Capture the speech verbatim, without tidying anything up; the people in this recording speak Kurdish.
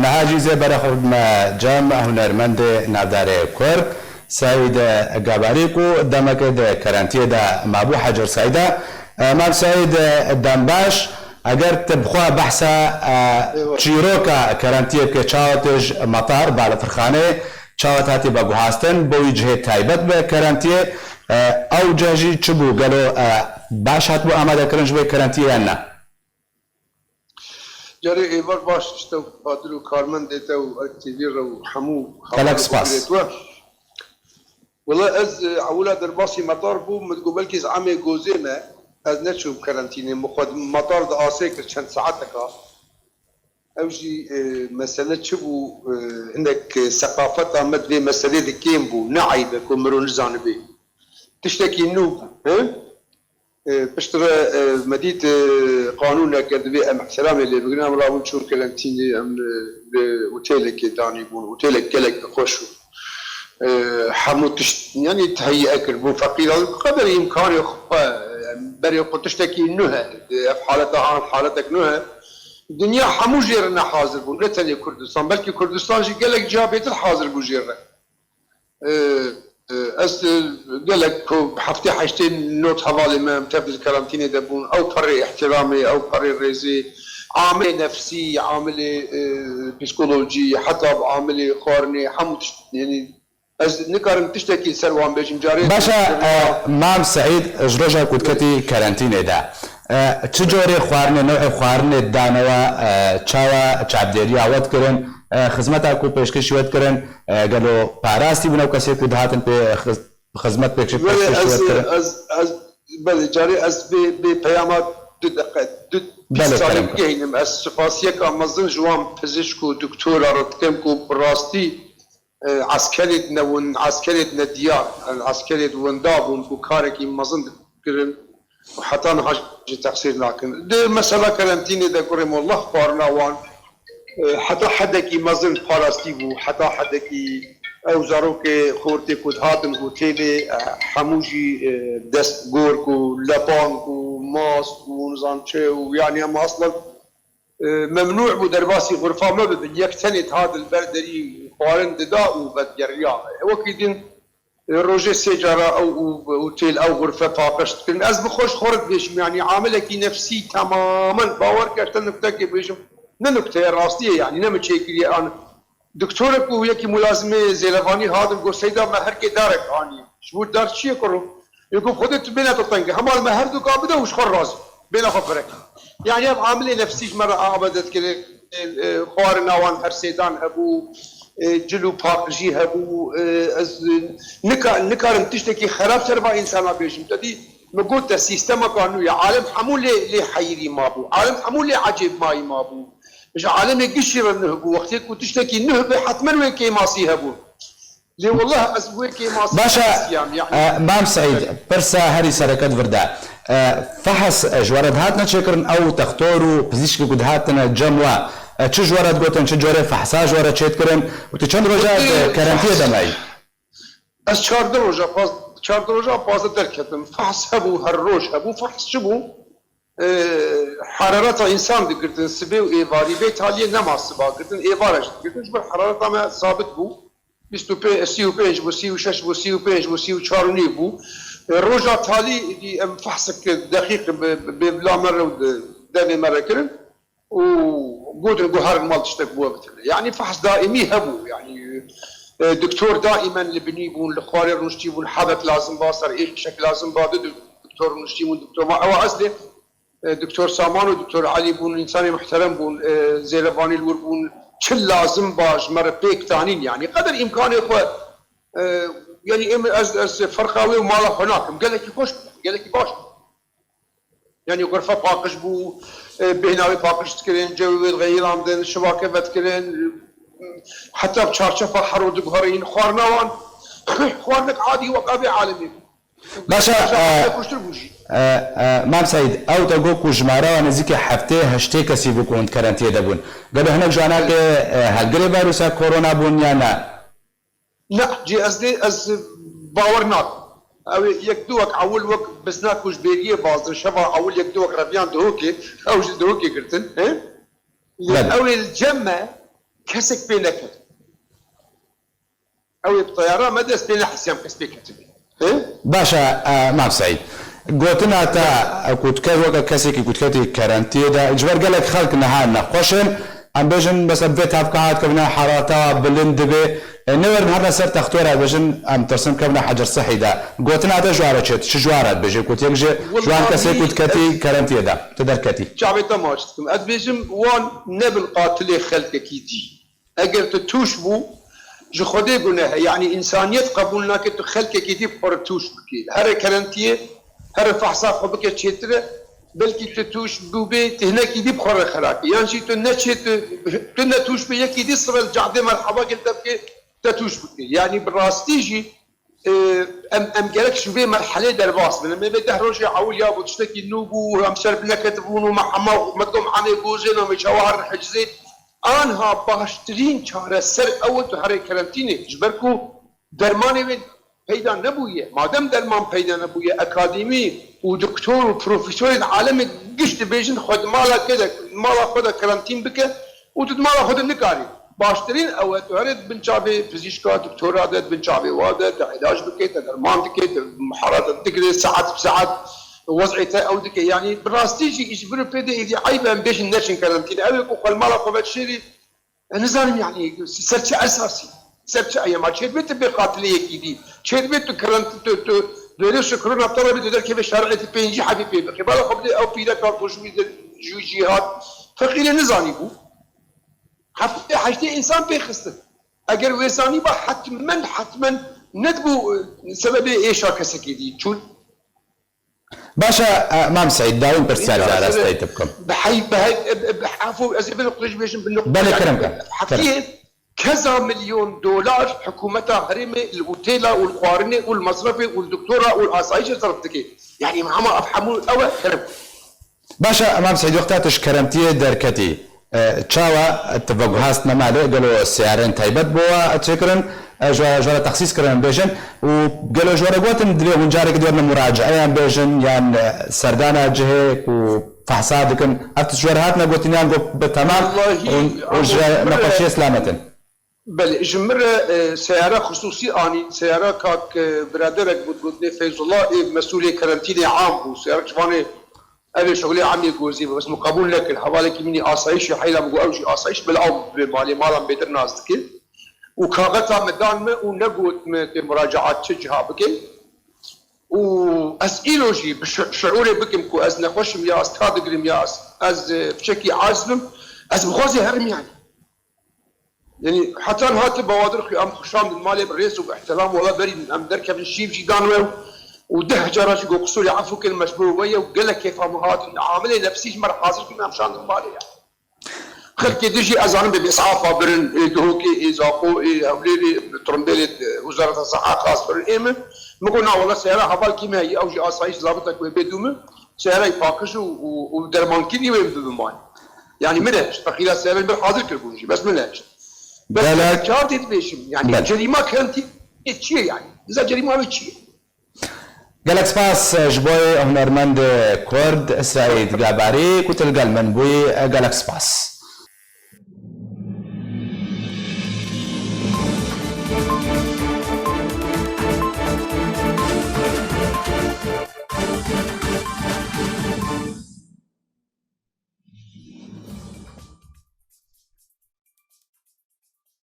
Niha jî zê bere xwe bidime cem hunermendê navdarê Kurd, Seîd Gabarî ku demekê di karantiyê de mabû, Hecer Seîd e. E, Mam Seîd, e, dem baş, eger tu bi xwe behsa, e, Eyvallah. çîroka karantiyê bike, çawa tê ji metar, balafirxaneyê, çawa te hatî veguhastin, bo wî cihê taybet be karantiyê, e, ew cih jî çi bû? Gelo, e, baş hatibû amadekirin ji vê karantiyê yan ne? Carê êvar baş ji te û Qadir û karmendê te û Erk T V re û hemû Gelek hevalên spas. Xwe we. Wela ez, e, ewila derbasî metar bûm, min digot belkî ez emê gozê me, ez neçûm karantînê, min xwe metar di asê kir çend saeteka. Ew jî, e, mesele çi bû, e, hinek, e, seqafeta me di vê meselê de kêm bû, ne eyb e ku miro nizanibê. Tiştekî nû bû, he? E, piştre, e, me dît, e, qanûnek e, divê em ihtiramê lê bigirin, em rabûn çûn karantînê, em, e, li otêlekê danî bûn, otêlek gelek xweş bû. E, hemû tişt, yanî tehîye kiribûn, feqîran qeder îmkanê xwe, e, berê xwe tiştekî nû he. Ev haleta an haletek nû he. Dinya hemû jê re ne hazir bû, ne tenê Kurdistan, belkî Kurdistan jî gelek ciha bêtir hazir bû jê re. E, e, ez, e, gelek ku heftê heştê not hevalê me em tev di karantînê de bûn. Ew perê ihtiramê, ew perê rêzê, amê nefsî, amilê, e, psîkolojî, heta bi amilê xwarinê, hemû tişt, yanî ez nikarim tiştekî ser wan bêjim. Carê Baş e, e, Mam Seîd, ji roja ku diketî karantînê de, e, çi corê xwarinê, newê xwarinê danawa, e, çawa çavdêriya we dikirin, e, xizmeta ku pêşkêşî we dikirin, e, gelo parastî bûn ew kesê ku dihatin pê xiz-, xizmet pêşkê-, Belê, pêşkêşî ez, we dikirin? ez, ez, belê, carê ez bê, bê peyama du deqe, du, Belê, bîst salî kerem kir. bigihînim. Ez spasiyeka mezin ji wan pizişk û doktora re dikim ku bi rastî, e, eskerê di newin, eskerê di nediyar, e, eskerê di winda bûn ku karekî mezin dikirin. Û heta niha jî texsîr nakin. Di mesela karantînê de kurê me, wallah xwarina wan, e, heta hedekî mezin parastî bû, heta hedekî ew zarokê xortê ku dihatin otêlê, e, hemû jî, e, destgork û lepank û mask û nizam çi û, yanî, em aslan, e, memnû bû derbasî xurfa me bibin. Yek tenê dihat li ber derî xwarin dida û vedigerriya. Wekî din, Rojê sê cara ew û, û têl ew xurfe paqij dikirin. Ez bi xwe ji xwe re dibêjim, yanî amilekî nefsî temamen, bawer ke ez te nuktekê bêjim, ne nukte ye, rastî ye, yanî ne min çêkiriye an. Doktorek û yekî mulazimê zêlevanî hatin got, Seyda, me herkê darek anî. Ji bo dar çi ye kuro? Yê got, Xwedê tu bêne te teng e. Hema li me her du ka bide û ji xwe razî. Bêne xwe firek. Yanî ev amilê nefsî ji me re amade dikirin. e, xwarina wan her sêdan hebû, e, cil û paqijî hebû. E, ez nika-, nikarim tiştekî xerab ser va însana bêjim. Te dî min got te sîstemeka nû ye. Alem hemû lê, lê heyirî mabû. Alem hemû lê ecêbmayî mabû. Ji alemê gişî re nuh bû. Wextê ku tiştekî nuh be, hetmen wê kêmasî hebû. Lê wallah ez wê kêmasî Baş e, nestiyam, yanî. e, Mam Seîd, pirsa herî sereke di vir de. E, fehs, e, ji we re dihatine çêkirin, ew textor û pizîşkê ku dihatine cem we, e, çi ji we re digotin, çi corê fehsa ji we re çêdikirin û tu çend roja di karantiyê de mayî? Ez çardeh roja, paz-, çardeh roja pazdeh derketim. Fehs hebû, her roj hebû. Fehs çi bû? E, herareta însan digirtin sibê û êvarî. Bê taliyê nema siba girtin, êvara jî digirtin. Ji ber herareta me sabit bû. Bîst û pênc, sî û pênc bû, sî û şeş bû, sî û pênc bû, sî û çar û nîv bû. E, roja talî dî em fehsek deqîq bi, bi, bi bila me re û di devê me re kirin û gotin ku herin mal tiştek bû bitirin. Yanî fehs daîmî hebû. Yanî, e, doktor daîmen li binî bûn, li xwarê rûniştî bûn, hebek lazim ba, ser êşek lazim ba, du doktor rûniştî bûn, doktor ma ewa ez lê E, Doktor Saman û Doktor Elî bûn, însanê muhterem bûn, e, zêrevanî li wir bûn, çi lazim ba ji me re pêk tanîn, yanî qeder îmkanê xwe, e, yanî em, ez, ez ferqa wê û mala xwe nakim. Gelekî xweş bû, gelekî baş bû. Yanî xurfe paqij bû, e, bêhna wê paqij dikirin, cewê wê dixeyirandin, şivake vedikirin, heta bi çarçefa hero diguherîn, xwarina wan, xwarinek adî wek avê alemê bû. Baş e, Baş e, e, kuştir bû jî. e, e, Mam Seîd, ew te got ku jimara wan nêzîkî heftê heştê kesî bû ku hûn di karantiyê de bûn. Gelo hinek ji wan ke, e, helgirê vîrusa korona bûn ya ne? Ne, cî ez dê, ez bawer nakim. Ew ê yek du wek ewil wek bizna ku ji bêriyê bazdin, şeva ewil yek du wek reviyan Dihokê, ew ji Dihokê girtin, he? Lê Belê. ew ê li cem me, kesek pê neketin. Ew ê bi teyara me dest pê nehesiyan kes pê ketibê. He? Baş e, e, Mam Seîd. Gotina te, e, ku tu kes weke kesekî ku tu ketî kerentiyê de, ji ber gelek xelk niha nexweş in, em bêjin, mesela bi vê tavka hat kevne herata bilind dibe, e, ne werin herine ser textora bêjin, em tirsin kevne hecir sihî de. Gotina te ji ware çêt, çi ji ware dibêje, ku tu yek ji, ji wan kesê ku tu ketî kerentiyê de, tu derketî. Çavê te maç dikim. Ez bêjim, wan nebin qatilê xelkekî dî. Eger tu tûş bû, ji Xwedê guneh e. Yanî însaniyet qebûl nake tu xelkekî dî bi xwe re tûş bikî. Here kerentiyê, here fehsa xwe bike çêtir e, belkî tu tûş bûbê, tu hinekî dî bi xwe re xera kî. Yan jî tu neçê tu, tu ne tûş bê, yekî dî sibe li cahdê merheba gel te bike, te tûş bikî. Yanî bi rastî jî Ê, em, em gerek ji vê merhelê derbas bin. Em ê vê deh rojê ewil ya bû tiştekî nû bû, em ser bi neketibûn û me hema, me digot, em anê gozê, em ê çawa herin hicizê. Anha baştirîn çareser ew e tu herê kerentînê. Ji ber ku dermanê wê peyda nebûye. Madem derman peyda nebûye, akademî û doktor û profesorên alemê giş dibêjin, xwe di mala kê de, mala xwe de kerentîn bike, û tu di mala xwe de nikarî. Baştirîn ew e, tu herê di bin çavê pizîşka, doktora de, di bin çavê wa de, te îlac dike, te derman dike, te muharate digire, saet bi saet wez'ê te ew dike. Yanî bi rastî jî îş vir û pê de êdî eyb e em bêjin neçin kerentîne. Ew ê ku xwe li mala xwe vedişêrî, ez nizanim yanî ser çi esasî, ser çi eyema. Çêdibê tu bê qatilê yekî dî. Çêdibê tu kerentî, tu, tu, tu êrê şikrona te re bê tu derkevê şerê tu pêncî hebî pê bixî. Bala xwe bidê ew pîreka ku ji wî de, ji wî cî hat. Feqîrê nizanî bû. Heftê heştê însan pê xistin. Eger wê zanîba hetmen, hetmen nedibû, e, sebebê êşa kesekê dî çûn. Baş e, e, Mam Seîd, dawîn pirsiyar ji arasteyî te bikim. Bi hey, bi hey, e, e, bi hefû, ez ê bi nuqtê jî bêjim, bi nuqtê. Belê, kerem ke. Heftiyê keza milyon dolar hikûmeta herêmê li otêla û li xwarinê û li mesrefê û li doktora û li asayîşê serf dike. Yanî hema ev hemû ew e, kerem ke. Baş e, Mam Seîd, wexta tu ji kerentiyê derketî, e, çawa tu veguhastine malê, gelo seyarên taybet bo we çêkirin, e, ji, ji we re texsîs kirin, em bêjin, û gelo ji we re gotin, divê hûn carekê diwerine muracieyê, em bêjin, yan, e, serdana cihê ku fehsa dikin, ev tişt ji we re hatine gotin, yan got bi temam û, û ji nexweşiyê selamet in? Belê, ji min re, e, seyara xisûsî anî, seyara kak, e, biraderek bû, gotinê Feyzullah, ê mesûlê kerentînê am bû. Seyara ciwanê, ev ê şixulê emê gozî bû, bes min qebûl nekir. Hevalekî min î asayîşê heyla min got, ew jî asayîş, bila ew bi malê malan bêtir nas dike. Û kaxeta min dan min û negot min tê muracaat çi ciha bike. Û ez îro jî bi şi-, şiûrê bikim ku ez nexweş im ya ez ta digirim ya ez, ez, e, piçekî aciz bim, ez bi xwe zî herim yanî. Yanî heta niha tu bawadir xwe em xwe şandin malê bi rêz û bi îhtîram, wela berî em derkevin şîv jî dan we û deh cara jî got qisûrê efû kin mecbûr we ye û gelek kêfa min hatin, amilê nefsî ji me re hazir kin em şandin malê ya. Xelkê din jî ez zanim bê bi îs'afa birin, ê Duhokê, ê Zaqo, ê Hewlêrê, bi tirimbêlê, e, Wezareta Seha xas birin ê min. Min got, na wela seyara hevalkî me heye, ew jî asayîş zabitek wê bê dû min. Seyarayê paqij û, û, û dermankirî wê min bibe malê. Yanî min nehişt. Feqîra seyarayê min hazir kiribûn jî, bes min nehişt. Bes Gelek kar tê dibêjim. Yanî Belê. Cerîma kerentînê çi ye yanî? Biza cerîma wê çi ye? Gelek spas ji bo hunermendê Kurd Seîd Gabarî ku tu li gel min bûyî. Gelek spas.